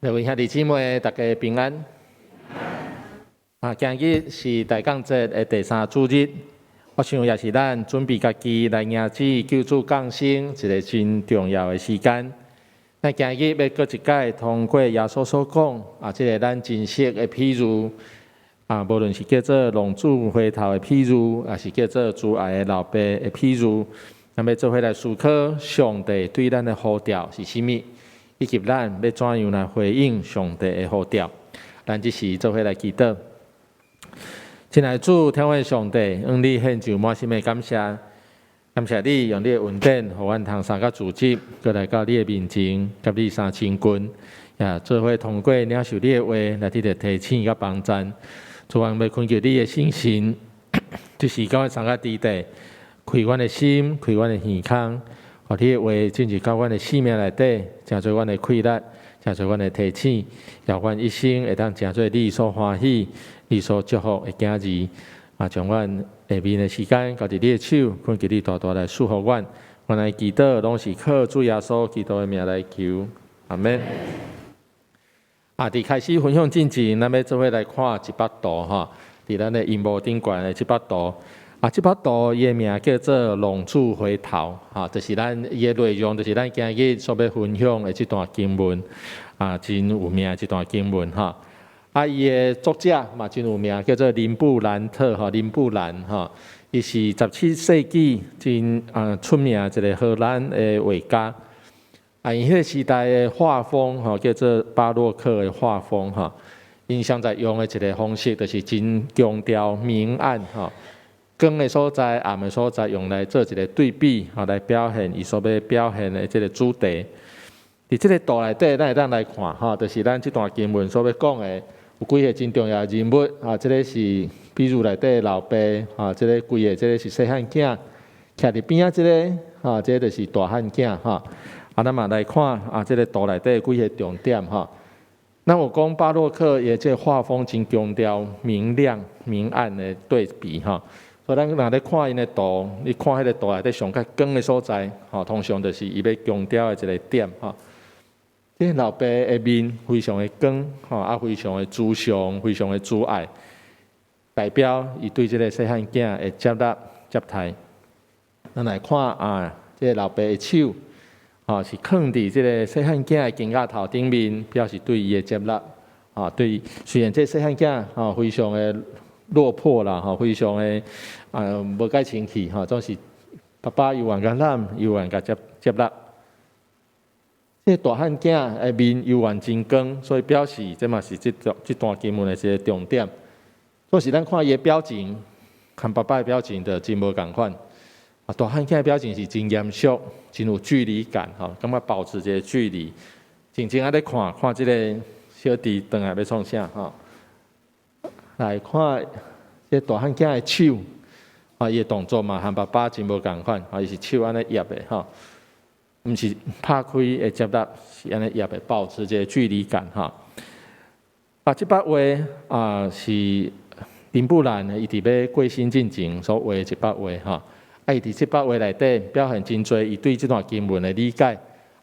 各位兄弟姊妹，大家平安。啊，今日是大降節的第三主日，我想也是咱準備家己來迎接救主降生一個真重要的時間。咱今日欲閣一擺通過耶穌所講啊，這個咱真熟的譬喻啊，無論是叫做浪子回頭的譬喻，抑是叫做慈愛的老爸的譬喻，咱欲做伙來思考上帝對咱的呼召是啥物，以及咱欲怎樣來回應上帝的呼召。咱這時做伙來祈禱。親愛的主，天父上帝，向你獻上滿心的感謝，感謝你用你的恩典，予阮通三個組織，閣來到你的面前，佮你相親近，也做伙通過領受你的話來得著提醒佮幫贊。主，阮欲懇求你的聖神，這時佮阮三個佇底，開阮的心，開阮的耳孔，予你的話進入到阮的生命內底，成做阮的氣力，成做阮的提醒，予阮一生會當成做你所歡喜、你所祝福的囝兒。啊，將阮下面的時間交佇你的手，懇求你大大來賜福阮。阮的祈禱攏是靠主耶穌基督的名來求，阿們。啊，佇開始分享進前，咱欲做伙來看一幅圖吼，佇咱的螢幕頂懸的這幅圖。啊，這幅圖伊的名叫做《浪子回頭》，哈，就是咱伊的內容，就是咱今日所欲分享的這段經文，啊，真有名的這段經文哈。啊，伊的作者嘛真有名，叫做林布蘭特，吼，林布蘭，吼，伊是17世紀真出名一個荷蘭的畫家。啊，𪜶彼個時代的畫風，吼，叫做巴洛克的畫風，吼，𪜶上在用的一個方式，就是真強調明暗，吼。光的所在、暗的所在，用來做一個對比，吼，來表現伊所欲表現的這個主題。佇這個圖內底，咱會當來看，吼，就是咱這段經文所欲講的，有幾個真重要的人物，啊，這個是比喻內底的老爸，啊，這個規个這個是細漢囝，徛佇邊仔這個，啊，這個就是大漢囝，吼。啊，咱嘛來看，啊，這個圖內底幾個重點，吼。咱有講巴洛克伊的這個畫風真強調明亮、明暗的對比，吼。所以咱若咧看𪜶的圖，你看彼個圖內底上較光的所在，吼，通常就是伊欲強調的一個點，吼。這個老爸的面非常的光，吼，啊，非常的慈祥，非常的慈愛，代表伊對這個細漢囝的接納、接待。咱來看啊，這個老爸的手，吼，是囥佇這個細漢囝的肩胛頭頂面，表示對伊的接納。啊，對，雖然這細漢囝吼非常的落魄啦，吼，非常的啊無蓋清氣，吼，總是爸爸猶原共攬，猶原共接納。這個大漢囝的面猶原真光，所以表示這嘛是這段經文的一個重點。總是咱看伊的表情，和爸爸的表情就真無仝款。啊，大漢囝的表情是真嚴肅，真有距離感，吼，感覺保持這個距離，靜靜仔咧看，看這個小弟轉來欲創啥，吼。來看這大漢囝的手，啊，伊的動作嘛，和爸爸真無仝款，啊，伊是手按呢挹的，吼，毋是拍開的接納，是按呢挹的，保持這個距離感，吼。啊，這幅畫啊是林布蘭伊佇欲過身進前所畫的一幅畫，吼。啊，伊佇這幅畫內底表現真濟伊對這段經文的理解。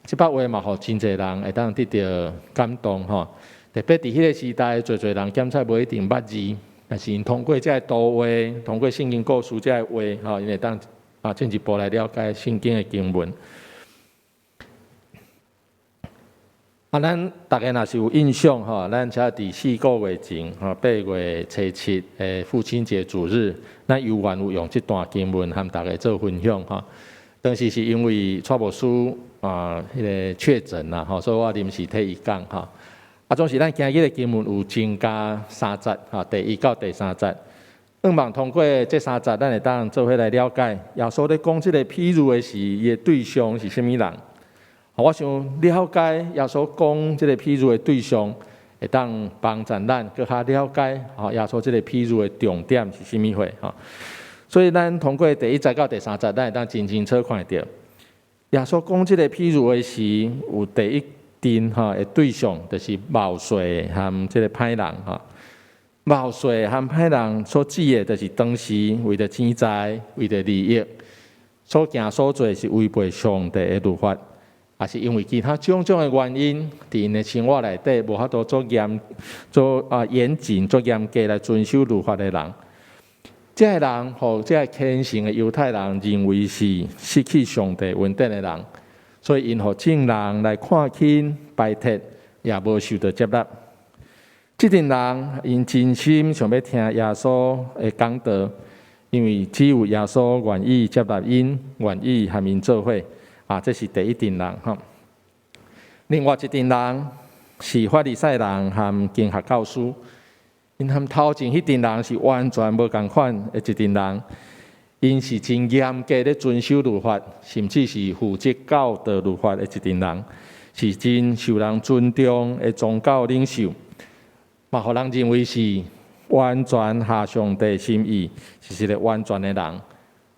這幅畫嘛，予真濟人會當得著感動，吼。特別佇彼個時代，濟濟人檢測無一定捌字，但是𪜶通過這个圖畫，通過聖經故事這个畫，吼，𪜶會當啊進一步來了解聖經的經文。啊，咱逐家若是有印象吼，咱才佇4個月前，吼，8月初7的父親節主日，咱猶原有用這段經文和大家做分享吼。當時是因為蔡牧師啊，彼個確診啦，吼，所以我臨時替伊講吼。啊，總是咱今日的經文有增加三節，吼，第一到第三節。向望通過這三節，咱會當做伙來了解耶穌咧講這個譬喻的時，伊的對象是啥物人。我想了解耶穌講這個譬喻的對象，會當幫助咱閣較了解吼耶穌這個譬喻的重點是啥物貨吼。所以咱通過第一節到第三節，咱會當真清楚看著耶穌講這個譬喻的時，有第一陣吼的對象，就是謀稅和這個歹人吼。謀稅和歹人所指的，就是當時為著錢財、為著利益，所行所做是違背上帝的律法。抑是因為其他種種的原因，佇𪜶的生活內底無法度做嚴做啊嚴謹做嚴格來遵守律法的人。這个人，予這个虔誠的猶太人認為是失去上帝恩典的人，所以𪜶予眾人來看輕排斥，也無受著接納。這陣人𪜶真心想欲聽耶穌的講道，因為只有耶穌願意接納𪜶，願意和𪜶做伙。啊，這是第一陣人吼。另外一陣人是法利賽人和經學教師。𪜶和頭前彼陣人是完全無仝款的一陣人，𪜶是真嚴格咧遵守律法，甚至是負責教導律法的一陣人，是真受人尊重的宗教領袖，嘛予人認為是完全合上帝心意，是一个完全的人。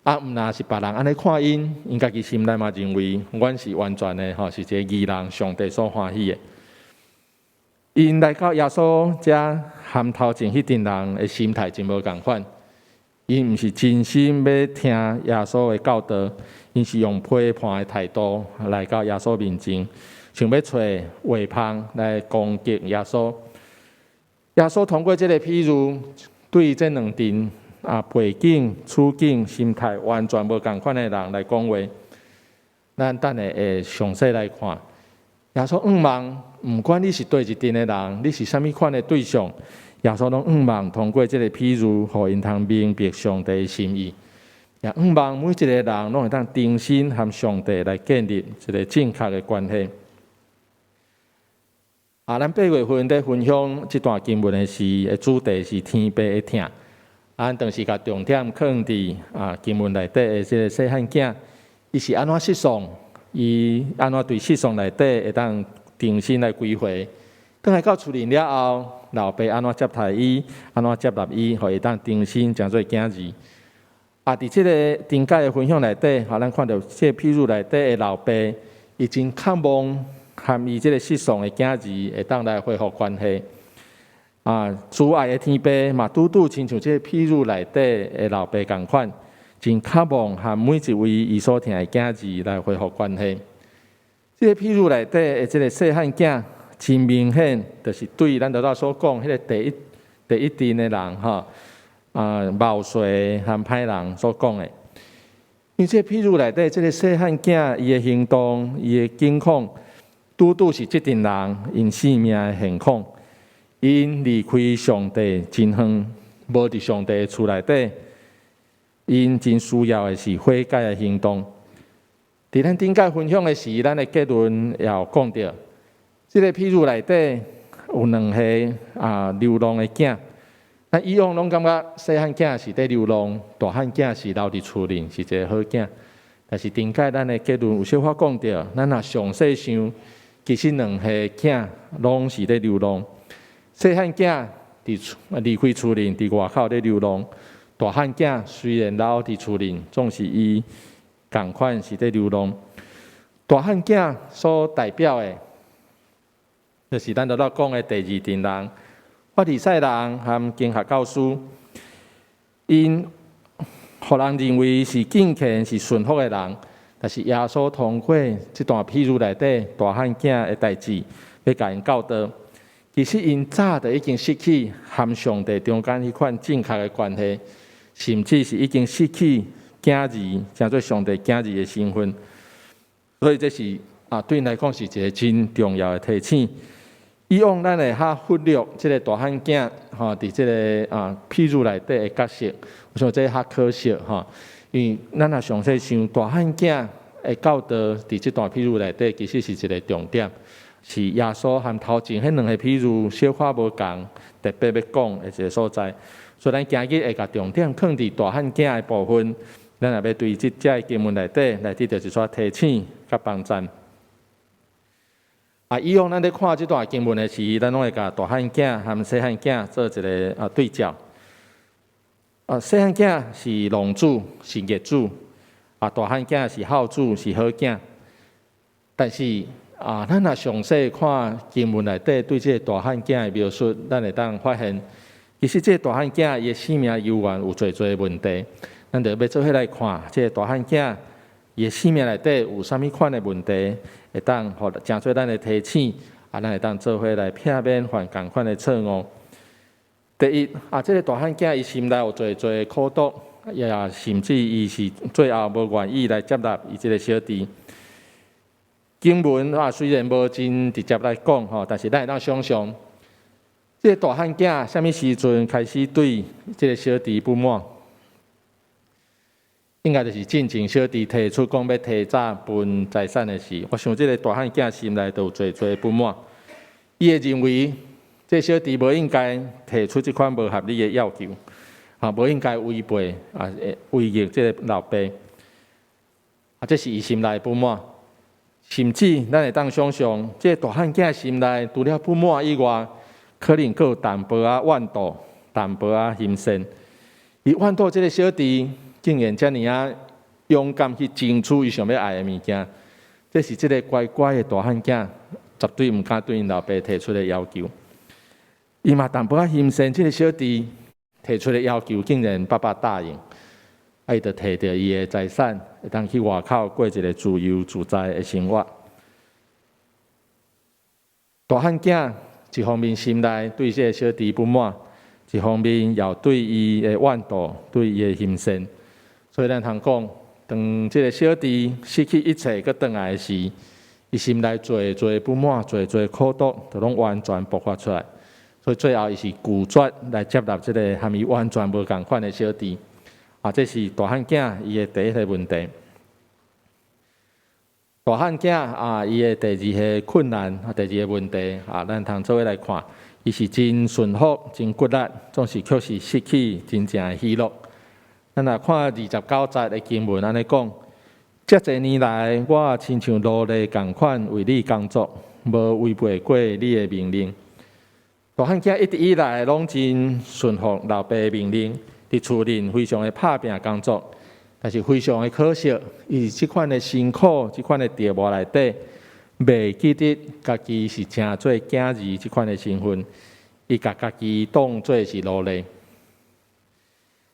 啊，毋但是別人按呢看𪜶，𪜶家己心內嘛認為，阮是完全的吼，是一個義人，上帝所歡喜的。𪜶來到耶穌遮，和頭前彼陣人的心態真無仝款。𪜶毋是真心欲聽耶穌的教導，𪜶是用批判的態度來到耶穌面前，想欲揣話縫來攻擊耶穌。耶穌通過這个譬喻，對這兩陣啊背景、處境、心態完全無仝款的人來講話。咱等下會詳細來看。耶穌向望，毋管你是佗一陣的人，你是啥物款的對象，耶穌攏向望通過這个譬喻，予𪜶通明白上帝的心意。也向望每一个人攏會當重新和上帝來建立一个正確的關係。啊，咱八月份佇分享這段經文的時，的主題是天父的疼。啊，咱當時共重點放佇啊經文內底的這个細漢囝，伊是按怎失喪？伊按怎對失喪內底會當重新來歸回？轉來到厝裡了後，老爸按怎接待伊？按怎接納伊？予伊會當重新成做囝兒。啊，佇這个頂擺的分享內底，予咱看著這个譬喻內底的老爸，伊真渴望和伊這个失喪的囝兒會當來恢復關係。啊，慈愛的天父嘛，拄拄親像這个譬喻內底的老爸仝款，真渴望和每一位伊所疼的囝兒來恢復關係。這个譬喻內底的這个細漢囝，真明顯，就是對咱頭拄所講彼个第一陣的人吼，啊，謀勢和歹人所講的。因為這个譬喻內底這个細漢囝，伊的行動、伊的境況，拄拄是這陣人𪜶生命的現況。𪜶離開上帝真遠，無佇上帝的厝內底。𪜶真需要的是悔改的行動。佇咱頂擺分享的時，咱的結論也有講著，這个譬喻內底有兩个啊流浪的囝。咱以往攏感覺細漢囝是佇流浪，大漢囝是留佇厝裡，是一个好囝。但是頂擺咱的結論有小可講著，咱若詳細想，其實兩个囝攏是佇流浪。細漢囝佇厝離開厝裡，佇外口佇流浪；大漢囝雖然留佇厝裡，總是伊仝款是佇流浪。大漢囝所代表的，就是咱頭拄講的第二陣人，法利賽人和經學教師，𪜶予人認為是敬虔、是順服的人，但是耶穌通過這段譬喻內底大漢囝的代誌，欲共𪜶教導。其實𪜶早就已經失去和上帝中間彼款正確的關係，甚至是已經失去囝兒，成做上帝囝兒的身份。所以這是啊，對𪜶來講是一个真重要的提醒。以往咱會較忽略這个大漢囝吼，佇這个啊譬喻內底的角色，我想這較可惜吼，因為咱若詳細想大漢囝的教導，佇這段譬喻內底其實是一个重點。是耶穌和頭前彼兩个譬喻小可無仝，特別欲講的一个所在。所以咱今日會共重點放佇大漢囝的部分，咱也欲對這節的經文內底來得著一撮提醒佮幫贊。啊，以往咱咧看這段經文的時，咱攏會共大漢囝和細漢囝做一个啊對照。啊，細漢囝是浪子，是逆子；啊，大漢囝是孝子，是好囝。但是啊，咱若詳細看經文內底對這个大漢囝的描述，咱會當發現，其實這个大漢囝伊的生命猶原有濟濟問題。咱就欲做伙來看這个大漢囝，伊的生命內底有啥物款的問題，會當予成做咱的提醒，啊，咱會當做伙來避免犯仝款的錯誤。第一，啊，這个大漢囝伊心內有濟濟苦毒，也甚至伊是最後無願意來接納伊這个小弟。經文啊，雖然無真直接來講吼，但是咱會當想像，這个大漢囝啥物時陣開始對這个小弟不滿？應該就是進前小弟提出講欲提早分財產的時，我想這个大漢囝心內都有濟濟不滿。伊會認為，這小弟無應該提出這款無合理的要求，啊，無應該違背啊，違逆這个老爸。啊，這是伊心內不滿。甚至咱會當想像，這个大漢囝心內除了不滿以外，可能閣有淡薄仔怨妒，淡薄仔欣羨。伊怨妒這个小弟竟然遮爾仔勇敢去爭取伊想欲愛的物件，這是這个乖乖的大漢囝絕對毋敢對𪜶老爸提出的要求。伊嘛淡薄仔欣羨，這个小弟提出的要求，竟然爸爸答應，啊，伊就提著伊的財產，會當去外口過一个自由自在的生活。大漢囝一方面心內對這个小弟不滿，一方面又對伊的怨妒，對伊的欣羨。所以咱通講，當這个小弟失去一切，閣轉來時，伊心內濟濟不滿，濟濟苦毒，就攏完全爆發出來。所以最後，伊是拒絕來接納這个和伊完全無仝款的小弟。啊，這是大漢囝伊的第一个問題。大漢囝啊，伊的第二個困難啊，第二個問題啊，咱通做伙來看，伊是真順服、真骨力，總是卻是失去真正的喜樂。咱來看29節的經文，按呢講：遮濟年來，我親像奴隸仝款為你工作，無違背過你的命令。大漢囝一直以來攏真順服老爸的命令，佇厝裡非常的拍拚工作，但是非常的可惜，伊這款的辛苦、這款的折磨內底，袂記得家己是成做囝兒這款的身份，伊共家己當做是奴隸。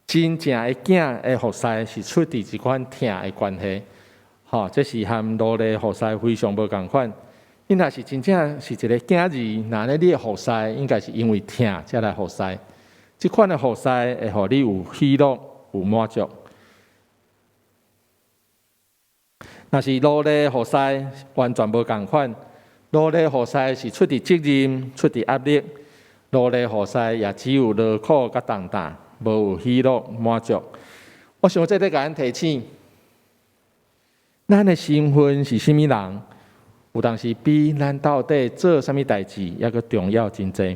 真正的囝的服侍是出佇這款疼的關係，吼，這是和奴隸服侍非常無仝款。你若是真正是一个囝兒，那呢你的服侍應該是因為疼才來服侍。這款的服侍會予你有喜樂、有滿足。若是奴隸服侍，完全無仝款。奴隸服侍是出佇責任、出佇壓力。奴隸服侍也只有勞苦佮重擔，無有喜樂滿足。我想這咧共咱提醒，咱的身份是啥物人？有當時比咱到底做啥物代誌猶閣重要真濟。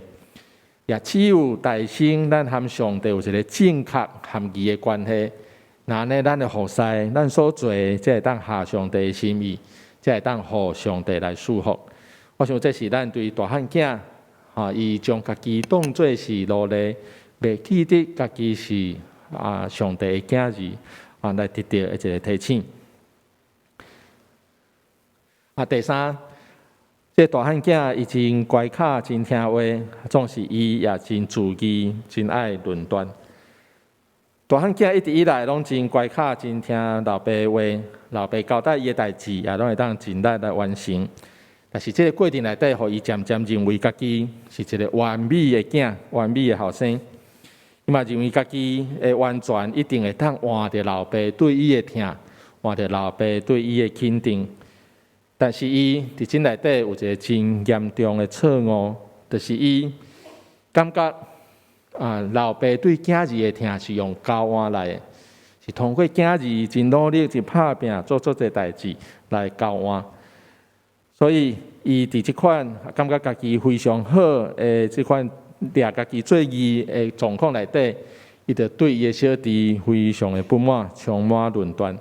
也只有提升咱和上帝有一个正確合宜的關係，那呢，咱的服侍，咱所做的，才會當合上帝的心意，才會當予上帝來祝福。我想這是咱對大漢囝，哈，伊將家己當做是奴隸，袂記得家己是啊上帝的囝兒，啊來得著的一个提醒。啊，第三，這个大漢囝伊真乖巧，真聽話，總是伊也真自義，真愛論斷。大漢囝一直以來攏真乖巧，真聽老爸話，老爸交代伊的代誌，也攏會當盡力來完成。但是這个過程內底，予伊漸漸認為家己是一个完美的囝，完美的後生。伊嘛認為家己的完全一定會當換著老爸對伊的疼，換著老爸對伊的肯定。但是伊佇這內底有一个真嚴重的錯誤，就是伊感覺啊，老爸對囝兒的疼是用交換來的，是通過囝兒真努力、真拍拚做足濟代誌來交換。所以伊佇這款感覺家己非常好的這款掠家己做義的狀況內底，伊就對伊的小弟非常的不滿，充滿論斷。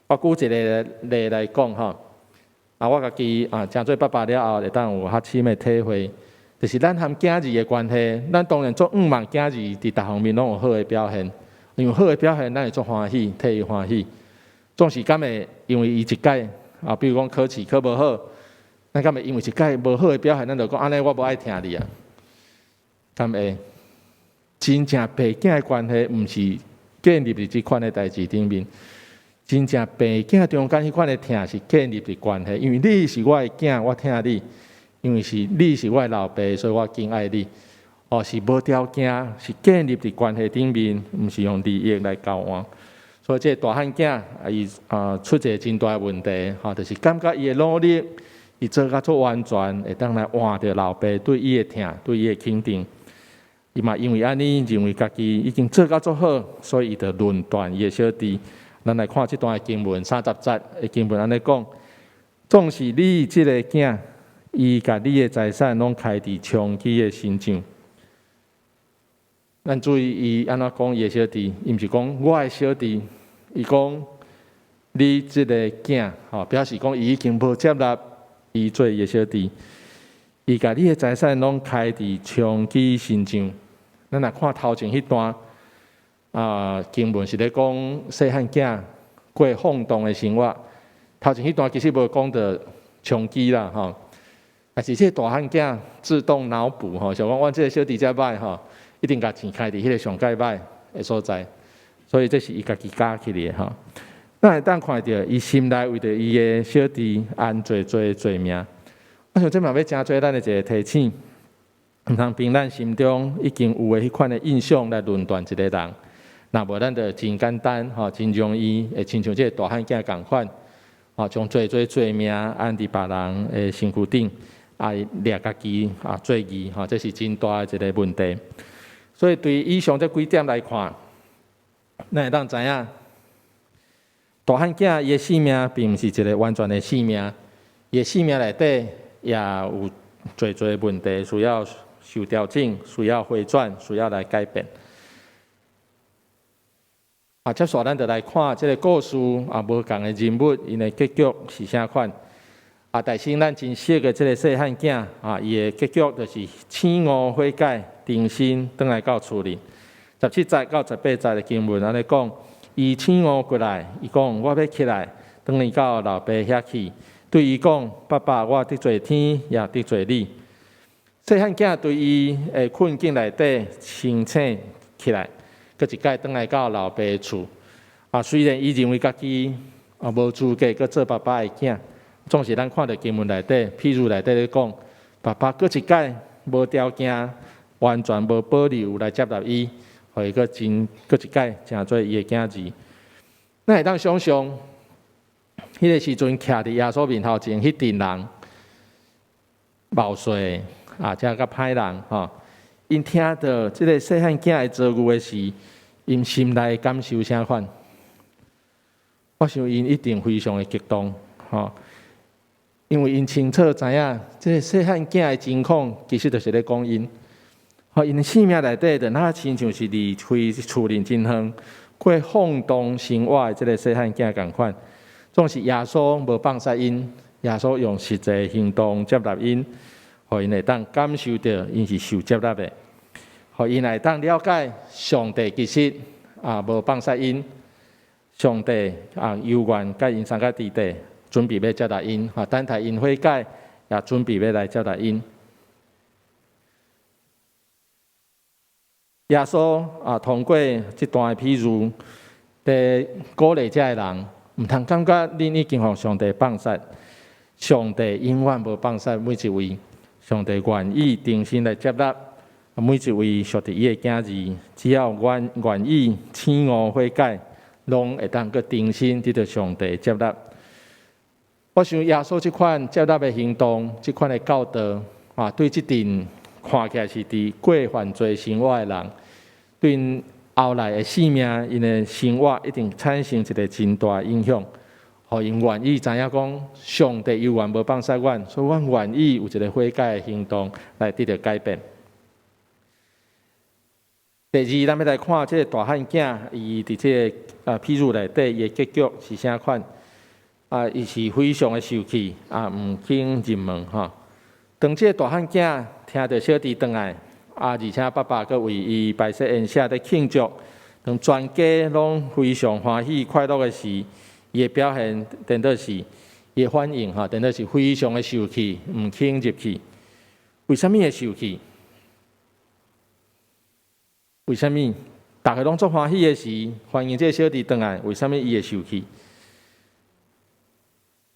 我舉一个例來講吼。啊，我家己啊，成做爸爸了後，會當有較深的體會，就是咱和囝兒的關係，咱當然足向望囝兒佇逐方面攏有好的表現，因為好的表現，咱會足歡喜，替伊歡喜。總是敢會因為伊一擺啊，比如講考試考無好，咱敢會因為一擺無好的表現，咱就講按呢我無愛疼你啊？敢會？真正爸囝的關係，毋是建立佇這款的代誌頂面。真正爸囝中間彼款的疼是建立佇關係，因為你是我的囝，我疼你；因為是你是我的老爸，所以我敬愛你。哦，是無條件，是建立佇關係頂面，毋是用利益來交換。所以這個大漢囝啊，伊啊出一個真大的問題，吼，就是感覺伊的努力，伊做甲足完全，會當來換著老爸對伊的疼，對伊的肯定。伊嘛因為按呢，認為家己已經做甲足好，所以伊就論斷伊的小弟。咱來看這段的經文，30節的經文按呢講：總是你這个囝，伊共你的財產攏開佇娼妓的身上。咱注意伊按怎講伊的小弟，伊毋是講我的小弟，伊講你這个囝，吼，表示講伊已經無接納伊做伊的小弟。伊共你的財產攏開佇娼妓身上。咱來看頭前彼段啊，經文是咧講細漢囝過放蕩的生活。頭前彼段其實無講著娼妓啦，吼。但是這個大漢囝自動腦補吼，想講阮這个小弟遮歹吼，一定共錢開佇彼个上蓋歹的所在，所以這是伊家己加起來的吼。咱會當看著伊心內為著伊的小弟安濟濟罪名。我想這嘛欲成做咱的一个提醒，毋通憑咱心中已經有的彼款的印象來論斷一个人。若無咱就真簡單吼，真容易會親像這个大漢囝仝款，吼，將濟濟罪名按佇別人的身軀頂，啊，掠家己啊做義吼，這是真大的一个問題。所以對以上這幾點來看，咱會當知影，大漢囝伊的性命並毋是一个完全的性命，伊的性命內底也有濟濟問題需要受調整，需要回轉，需要來改變。啊，接紲咱就來看這个故事啊，無仝的人物，𪜶的結局是啥款？啊，大先咱真熟的這个細漢囝啊，伊的結局就是醒悟悔改，重新轉來到厝裡。17節到18節的經文按呢講，伊醒悟過來，伊講我欲起來，轉去到老爸遐去，對伊講：爸爸，我得罪天，也得罪你。細漢囝對伊的困境內底清醒起來，閣一擺轉來到老爸厝。啊，雖然伊認為家己啊無資格閣做爸爸的囝，總是咱看著經文內底，譬如內底咧講，爸爸閣一擺無條件，完全無保留來接納伊，予伊閣真閣一擺成做伊的囝兒。咱會當想像，彼个時陣徛佇耶穌面頭前彼陣人，謀稅啊，遮較歹人吼，𪜶聽著這个細漢囝的遭遇的時，𪜶心內感受啥款？我想𪜶一定非常的激動，吼，因為𪜶清楚知影，這个細漢囝的情況，其實就是咧講𪜶，吼，𪜶的性命內底，就若親像是離開厝裡真遠，過放蕩生活的這个細漢囝仝款，總是耶穌無放殺𪜶，耶穌用實際行動接納𪜶，予𪜶會當感受著𪜶是受接納的，予𪜶會當了解上帝其實啊無放殺𪜶。上帝啊，猶原佮𪜶相佮佇底，準備欲接納𪜶，哈，等待𪜶悔改，也準備欲來接納𪜶。耶穌啊，通過這段的譬喻，佇鼓勵遮的人，毋通感覺恁已經予上帝放殺，上帝永遠無放殺每一位，上帝願意重新來接納每一位屬佇伊的囝兒，只要願意醒悟悔改，攏會當閣重新得著上帝接納。我想耶穌這款接納的行動，這款的教導啊，對這陣看起來是佇過犯罪生活的人，對𪜶後來的性命、𪜶的生活，一定產生一个真大的影響，予𪜶願意知影講，上帝猶原無放殺阮，所以阮願意有一个悔改的行動來得著改變。第二，咱欲來看這个大漢囝，伊佇這个啊譬喻內底，伊的結局是啥款？啊，伊是非常的受氣，啊，毋肯入門吼。當這个大漢囝聽著小弟轉來，啊，而且爸爸閣為伊擺設宴席咧慶祝，當全家攏非常歡喜快樂的時，伊的表現顛倒是，伊的反應吼，顛倒是非常的受氣，毋肯入去。為啥物會受氣？為啥物？逐家攏足歡喜的時，歡迎這个小弟轉來，為啥物伊會受氣？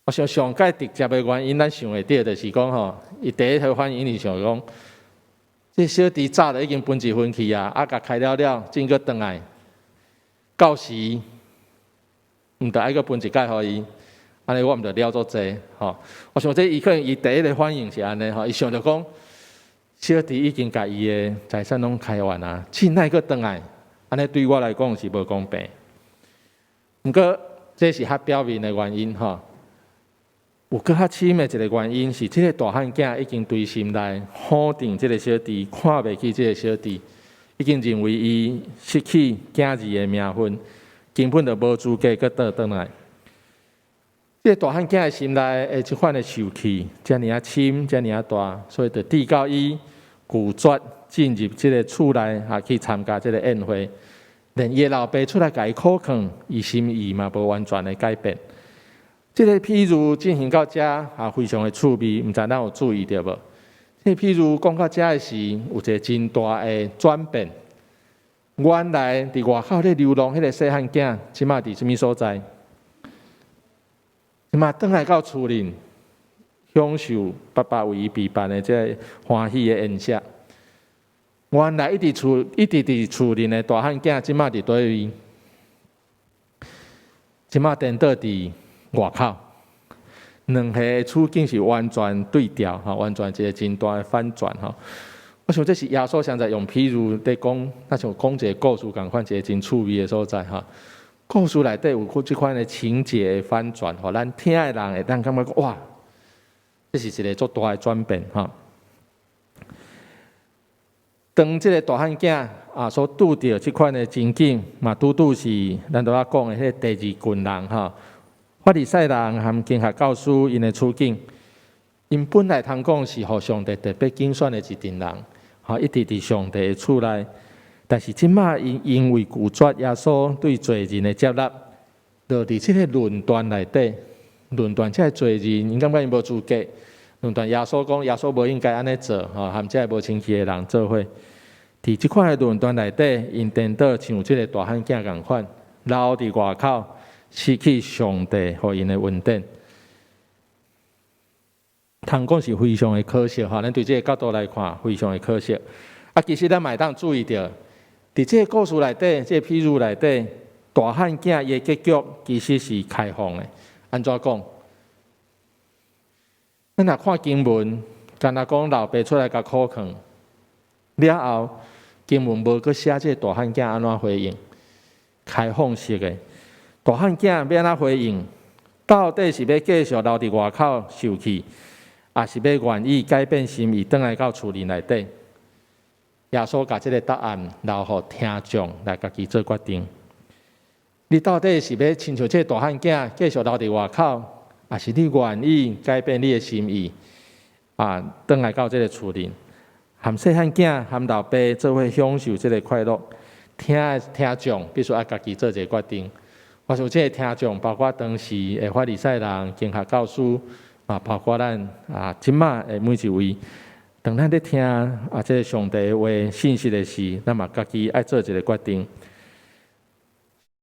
我想上蓋直接的原因，咱想會著就是講吼，伊第一個反應是想講，這小弟早就已經分一份去啊，啊，共開了了，進閣轉來，到時毋著愛閣分一改予伊，按呢我毋著了足濟吼。我想這伊可能伊第一個反應是按呢吼，伊想著講，小弟已經共伊的財產攏開完啊，凊彩閣轉來，按呢對我來講是無公平。毋過這是較表面的原因吼。有閣較深的一個原因是，這個大漢囝已經對心內否定這個小弟，看袂起這個小弟，已經認為伊失去囝兒的名分，根本就無資格閣倒轉來。這個大漢囝的心內的這款的受氣，遮爾仔深，遮爾仔大，所以就致到伊拒絕進入這個厝內，啊去參加這個宴會，連伊的老爸出來共伊苦勸，伊心意嘛無完全的改變。這個譬喻進行到遮啊，非常的趣味，毋知咱有注意著無？這個譬喻講到遮的時，有一個真大的轉變。原來佇外口咧流浪彼個細漢囝，這馬佇啥物所在？這馬轉來到厝裡，享受爸爸為伊備辦的這個歡喜的宴席。原來一直佇厝裡的大漢囝，這馬佇佗位？這馬顛倒佇外口，兩個處境是完全對調，吼，完全一個真大的反轉，吼。我想這是耶穌現在用譬喻佇講，若像講一個故事仝款，一個真趣味的所在，吼。故事內底有這款的情節的反轉，予咱聽的人會當感覺講哇，這是一個足大的轉變，吼。當這個大漢囝啊所拄著這款的情景，嘛拄拄是咱拄仔講的彼個第二群人，吼。法利賽人和經學教師𪜶的處境，𪜶本來通講是予上帝特別揀選的一陣人，吼，一直佇上帝的厝內。但是這馬𪜶因為拒絕耶穌對罪人的接納，落佇這個論斷內底，論斷這个罪人，𪜶感覺𪜶無資格。論斷耶穌講，耶穌無應該按呢做，吼，和這个無清氣的人做伙。佇這款的論斷內底，𪜶顛倒像這個大漢囝仝款，留佇外口，失去上帝予𪜶的恩典。通講是非常的可惜吼，咱對這個角度來看，非常的可惜。啊，其實咱嘛會當注意著，佇這個故事內底，這個譬喻內底，大漢囝伊的結局其實是開放的。按怎講？咱若看經文，敢若講老爸出來共苦勸，了後經文無閣寫這個大漢囝按怎回應，開放式的。大漢囝欲按怎回應？到底是欲繼續留佇外口受氣，抑是欲願意改變心意，轉來到厝裡內底？耶穌共這個答案留予聽眾來家己做決定。你到底是欲親像這個大漢囝繼續留佇外口，抑是你願意改變你的心意，啊，轉來到這個厝裡，和細漢囝和老爸做伙享受這個快樂？聽眾必須愛家己做一個決定。我想這個聽眾包括當時的法利賽人、經學教師，啊，包括咱啊，這馬的每一位，當咱咧聽啊，這個上帝的話信息的時，咱嘛家己愛做一個決定。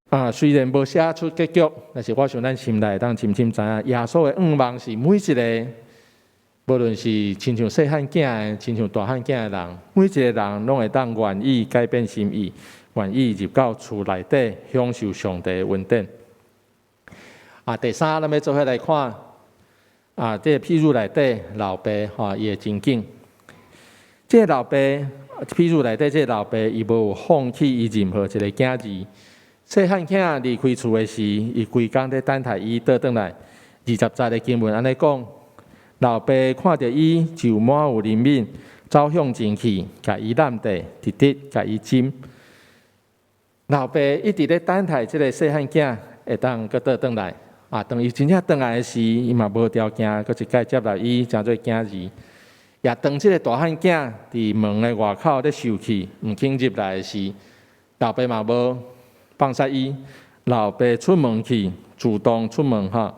啊，雖然無寫出結局，但是我想咱心內會當深深知影，耶穌的願望是每一個，無論是親像細漢囝的，親像大漢囝的人，每一個人攏會當願意改變心意，願意入到厝內底享受上帝的恩典。啊，第三，咱欲做伙來看，啊，這個譬喻內底老爸吼伊的情景。這個老爸，譬喻內底這個老爸，伊無有放棄伊任何一個囝兒。細漢囝離開厝的時，伊規工咧等待伊倒轉來。20節的經文按呢講，老爸看著伊就滿有憐憫，走向前去，共伊攬著，直直共伊親。老爸一直咧等待這個細漢囝會當閣倒轉來。啊，當伊真正轉來的時，伊嘛無條件閣一擺接納伊，成做囝兒。也當這個大漢囝佇門的外口咧受氣，毋肯入來的時，老爸嘛無放殺伊。老爸出門去，主動出門哈，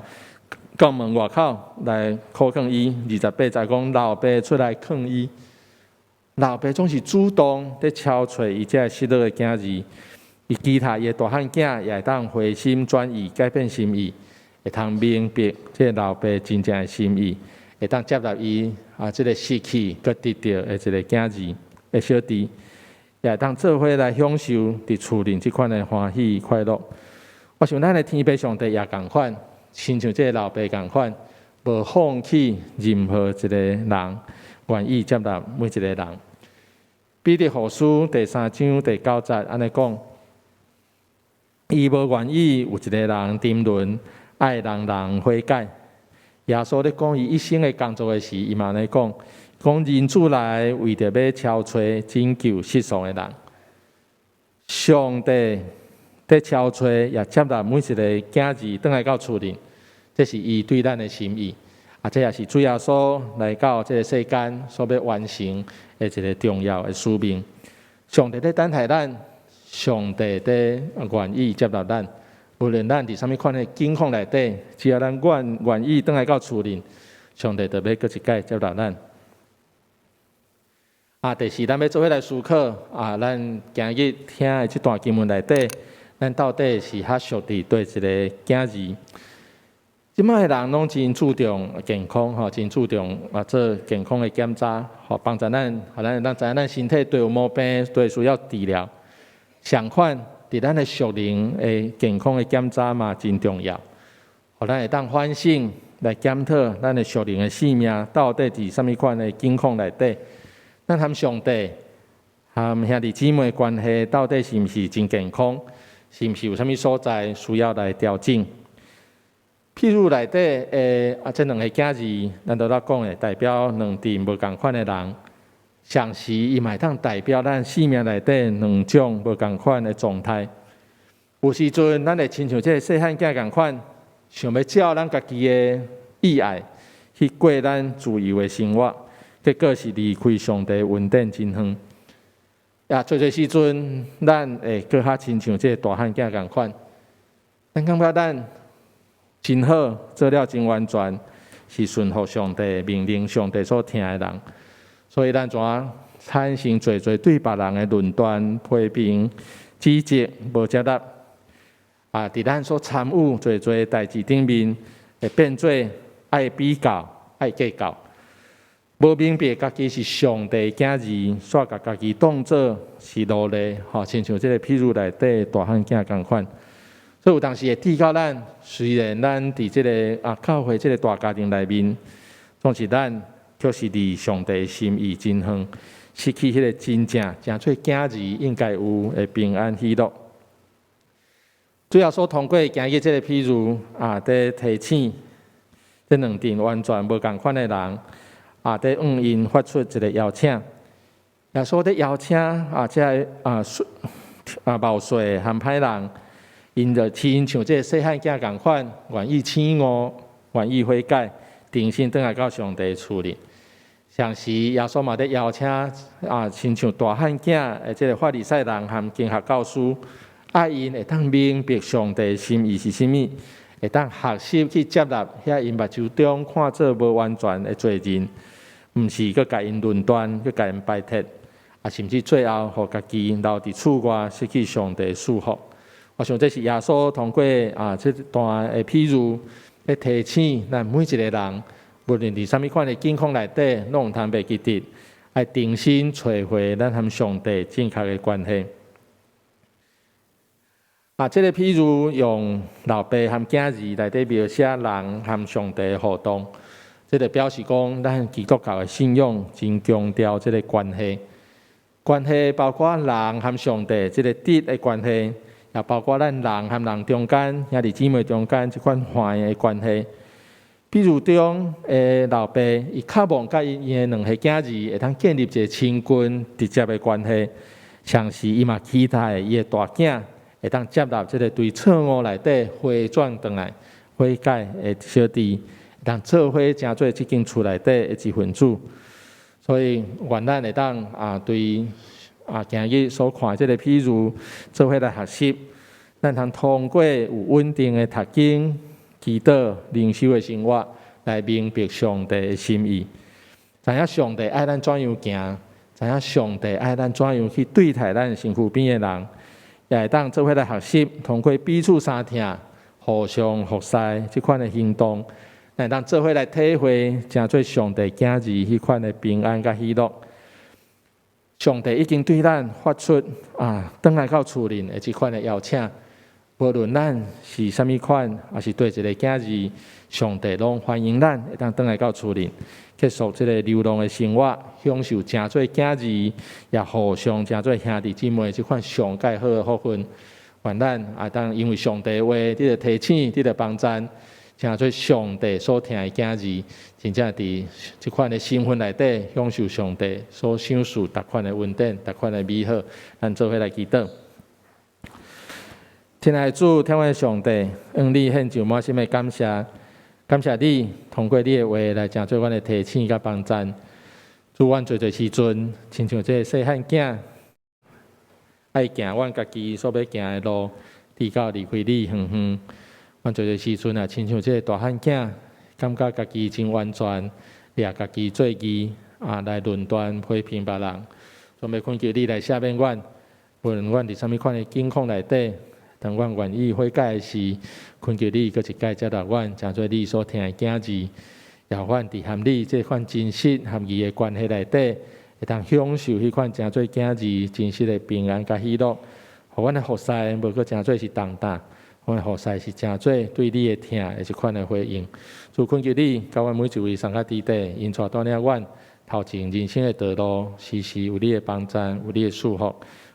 到門外口來苦勸伊。28節講，老爸出來勸伊，老爸總是主動咧敲揣伊這个失落的囝兒。伊期待伊的大漢囝也會當回心轉意，改變心意，會通明白這个老爸真正的心意，會當接納伊啊，這个失去閣得著的一个囝兒的小弟，也會當做伙來享受佇厝裡這款的歡喜快樂。我想咱的天父上帝也仝款，親像這个老爸仝款，無放棄任何一个人，願意接納每一个人。彼得後書第三章第九節按呢講：伊無願意有一个人沉淪，愛人人悔改。耶穌咧講伊一生的工作的時，伊嘛按呢講：講人子來為著欲召揣拯救失喪的人。上帝佇召揣也接納每一个囝兒轉來到厝裡，這是伊對咱的心意。啊，這也是主耶穌來到這个世間所欲完成的一个重要的使命。上帝佇等待咱，上帝佇願意接納咱。無論咱佇啥物款的境況內底，只要咱願意轉來到厝裡，上帝就欲閣一擺接納咱。啊，第四，咱欲做伙來思考啊，咱今日聽的這段經文內底，咱到底是較屬佇佗一个囝兒？這擺的人攏真注重健康，吼，真注重啊做健康的檢查，吼，幫助咱，予咱會當知影咱身體佗有毛病，佗需要治療。相款，佇咱的屬靈的健康的檢查嘛，真重要，予咱會當反省來檢討咱的屬靈的生命到底佇啥物款的境況內底。咱和上帝、和兄弟姊妹關係到底是毋是真健康？是毋是有啥物所在需要來調整？譬喻內底的啊，這兩个囝兒，咱拄才講的代表兩陣無仝款的人，同時伊嘛會當代表咱生命內底兩種無仝款的狀態。有時陣，咱會親像這个細漢囝仝款，想欲照咱家己的意愛去過咱自由的生活，結果是離開上帝恩典真遠。也濟濟時陣，咱會閣較親像這个大漢囝仝款，咱感覺咱真好，做了真完全，是順服上帝命令、上帝所疼的人，所以咱怎產生濟濟對別人的論斷、批評、指責、無接納。啊，佇咱所參與濟濟代誌頂面，會變做愛比較、愛計較，無明白家己是上帝囝兒，煞共家己當做是奴隸，吼，親像這个譬喻內底大漢囝仝款。所以有當時會致到咱，雖然咱佇這个啊教會這个大家庭內面，總是咱卻是離上帝心意真遠，失去彼个真正成做囝兒應該有的平安喜樂。主耶穌通過今日這个譬喻啊，佇提醒這兩陣完全無仝款的人啊，佇向𪜶發出一个邀請。耶穌佇邀請啊，這个啊啊謀稅和歹人。𪜶就親像這个細漢囝仝款，願意醒悟，願意悔改，重新轉來到上帝厝裡。同時，耶穌嘛佇邀請啊，親像大漢囝的這个法利賽人和經學教師，愛𪜶會當明白上帝心意是啥物，會當學習去接納遐𪜶目睭中看做無完全的罪人，毋是閣共𪜶論斷，閣共𪜶排斥，啊，甚至最後予家己留佇厝外，失去上帝祝福。我想這是耶穌通過啊這段的譬喻，來提醒咱每一个人，無論佇啥物款的境況內底，攏毋通袂記得，愛重新找回咱和上帝正確的關係。啊，這个譬喻用老爸和囝兒來佇描寫人和上帝的互動，這个表示講，咱基督教的信仰真強調這个關係。關係包括人和上帝這个直的關係。也包括咱人和人中間、兄弟姊妹中間這款橫的關係。比喻中的老爸，伊渴望佮伊的兩个囝兒會當建立一个親近、直接的關係。同時，伊嘛期待伊的大囝會當接納這个對錯誤內底回轉轉來、悔改的小弟，會當做伙成做這間厝內底的一份子。所以，願咱會當啊對。啊，今日所看這个譬喻，做伙來學習，咱通通過有穩定的讀經、祈禱、靈修的生活，來明白上帝的心意。知影上帝愛咱怎樣行，知影上帝愛咱怎樣去對待咱身軀邊的人，也會當做伙來學習，通過彼此相疼、互相服侍這款的行動，會當做伙來體會，成做上帝囝兒彼款的平安佮喜樂。上帝已經對咱發出啊，轉來到厝裡的這款的邀請。無論咱是啥物款，抑是佗一个囝兒，上帝攏歡迎咱會當轉來到厝裡，結束這个流浪的生活，享受成做囝兒，也互相成做兄弟姊妹這款上蓋好的福分。願咱會當因為上帝的話，得著提醒，得著幫贊，成做上帝所疼的囝兒，真正佇這款的身份內底，享受上帝所賞賜逐款的恩典，逐款的美好。咱做伙來祈禱。親愛的主，疼阮的上帝，向你獻上滿心的感謝，感謝你通過你的話來成做阮的提醒佮幫贊。主，阮濟濟時陣，親像這个細漢囝，愛行阮家己所欲行的路，直到離開你遠遠。阮濟濟時陣啊，親像這个大漢囝，感覺家己真完全，掠家己做義啊，來論斷批評別人。準備懇求你來赦免阮，無論阮佇啥物款的境況內底。當阮願意悔改的時，懇求你閣一擺接納阮，成做你所疼的囝兒，予阮佇和你這款真實合義的關係內底，會當享受彼款成做囝兒真實的平安佮喜樂。予阮的服侍無閣成做是重擔，阮的服侍是成做對你的疼的一款的回應。主，懇求你，佮阮每一位送較弟弟，引帶帶領阮頭前人生的道路，時時有你的幫贊，有你的祝福。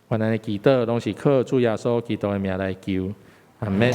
阮按呢祈禱，攏是靠主耶穌基督的名來求，阿門。